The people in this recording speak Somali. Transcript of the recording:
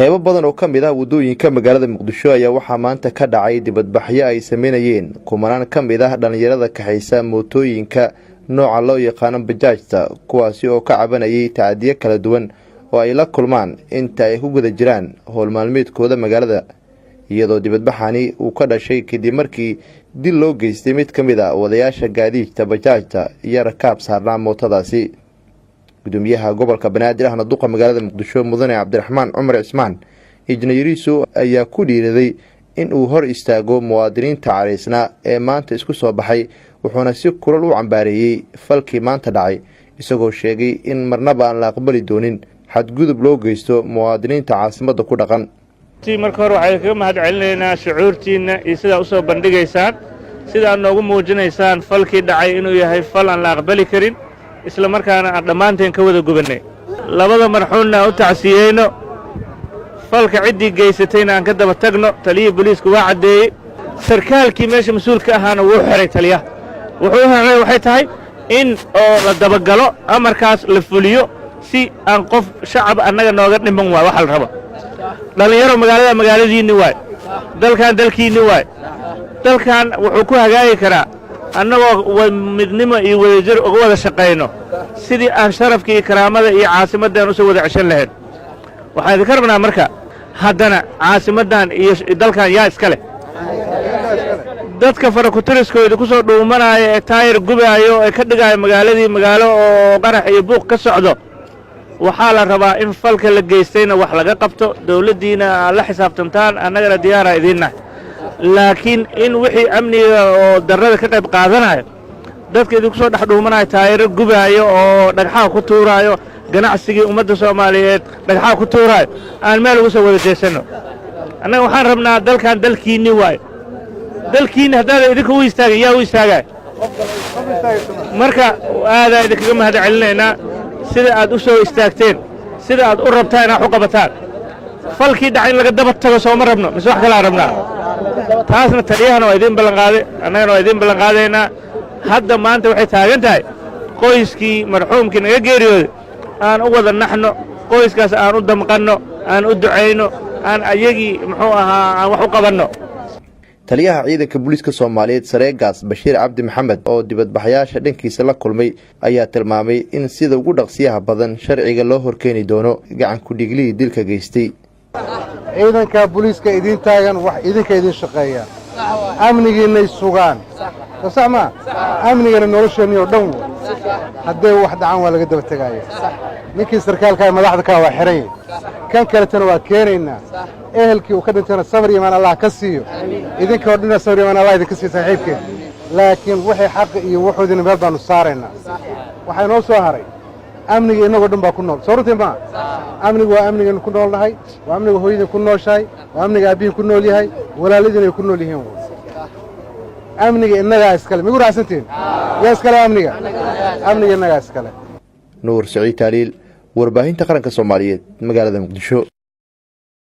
Qeybo badan oo ka mid ah waddooyinka magaalada Muqdisho ayaa waxaa maanta ka dhacay dibadbaxyo ay sameynayeen kumanaan ka mid ah dhallinyarada kaxaysa mootooyinka nooca loo yaqaano bajaajta, kuwaasi oo ka cabanayay tacadiyo kala duwan oo ay la kulmaan inta ay ku guda jiraan howl maalmeedkooda magaalada, iyadoo dibadbaxani uu ka dhashay kadib markii dil loo geystay mid ka mid a wadayaasha gaadiidka bajaajta iyo rakaab saarnaa mootadaasi. Gudoomiyaha gobolka Banaadir ahna duqa magaalada Muqdisho, Mudane Cabdiraxmaan Cumar Cismaan Injineeriisu, ayaa ku dhiiraday in uu hor istaago muwaadiniinta caraysnaa ee maanta isku soo baxay, wuxuuna si kulal u cambaareeyey falkii maanta dhacay, isagoo sheegay in marnaba aan la aqbali doonin xadgudub loo geysto muwaadiniinta caasimadda ku dhaqan. Marka hore waxaan kaga mahad celinaynaa shucuurtiinna iyo sidaa u soo bandhigaysaan, sida aad noogu muujinaysaan falkii dhacay inuu yahay fal aan la aqbali karin, isla markaana aan dhammaanteen ka wada gubannay. Labada marxuunna aan u tacsiyeyno, falka ciddii geysatayna aan ka daba tagno. Taliyihii boliisku waa caddeeyey, sarkaalkii meesha mas-uulka ahaana wuu xidhay taliyaha. Wuxuu u xidhay waxay tahay in oo la dabagalo, amarkaas la fuliyo, si aan qof shacab annaga nooga dhiman. Waay waxa la rabo, dhallinyaro, magaalada magaaladiinni waay, dalkan dalkiinni waay. Dalkan wuxuu ku hagaagi karaa annagoo midnimo iyo wadajir uga wada shaqayno sidii aan sharafka iyo karaamada iyo caasimaddan usoo wada ceshan lahayn. Waxaan idinka rabnaa marka haddana, caasimaddan iyo dalkan yaa iska leh? Dadka farakutiriskooda ku soo dhuumanaya ee taayir gubaayo ee ka dhigaayo magaaladii magaalo oo qarax iyo buuq ka socdo, waxaa la rabaa in falka la geystayna wax laga qabto, dawladdiina aad la xisaabtantaan, annagana diyaaraa idiinnahay. Laakiin in wixii amniga oo darrada ka qayb qaadanayo, dadka idinku soo dhex dhuumanaayo, taayiro gubaayo oo dhagxaha ku tuuraayo, ganacsigii ummadda Soomaaliyeed dhagxaha ku tuuraayo, aan meel ugu soo wada jeesanno. Annaga waxaan rabnaa dalkan dalkiinni waayo. Dalkiinni haddaada idinka u istaagin, yaa u istaagaay? Marka aadaa idinkaga mahad celinaynaa sida aad u soo istaagteen, sida aad u rabtaan inaad u qabataan. Falkii dhaca in laga daba tago sooma rabno, mise wax kalaa rabnaa? Taasna taliyahana waa idiin ballanqaaday, annagana waa idiin ballanqaadaynaa. Hadda maanta waxay taagan tahay qoyskii marxuumkii naga geeriyooday aan u wada naxno, qoyskaas aan u damqanno, aan u ducayno, aan ayagii muxuu ahaa aan wax u qabanno. Taliyaha ciidanka booliiska Soomaaliyeed, Sareegaas Bashiir Cabdi Maxamed, oo dibadbaxyaasha dhankiisa la kulmay, ayaa tilmaamay in sida ugu dhaqsiyaha badan sharciga loo horkeeni doono gacan ku-dhiiglihii dilka geystay. Ciidanka booliiska idiin taagan wax idinka idiin shaqeeya, amnigiinnay sugaan, soo sax maa? Amnigana nolosheennii oo dhan wey. Hadday wax dhacaan, waa laga daba tegaaya. Ninkii sarkaalkaa madaxda kaa waa xidhan yahy, kan kaletana waa keenaynaa. Ehelkii uu ka dhintayna sabar iimaan Allah ka siiyo, idinka oo dhanna sabar iimaan Allah idinka siiyo saaxiibkeen. Laakiin wixii xaqi iyo wuxuudina meel baannu saaraynaa. Waxaa inoo soo haray amniga innagoo dhan baa ku nool. Soo runtii maa? Amnigu waa amnigaynu ku nool nahay, waa amniga hooyadiin ku nooshahay, waa amniga aabbihiin ku nool yahay, walaaladiin ay ku nool yihiin. Amniga innagaa iskale. Migu raacsantihiin? Yaa iskale amniga? Amniga innagaa iskale. Nuur Saciid Taaliil, Warbaahinta Qaranka Soomaaliyeed, magaalada Muqdisho.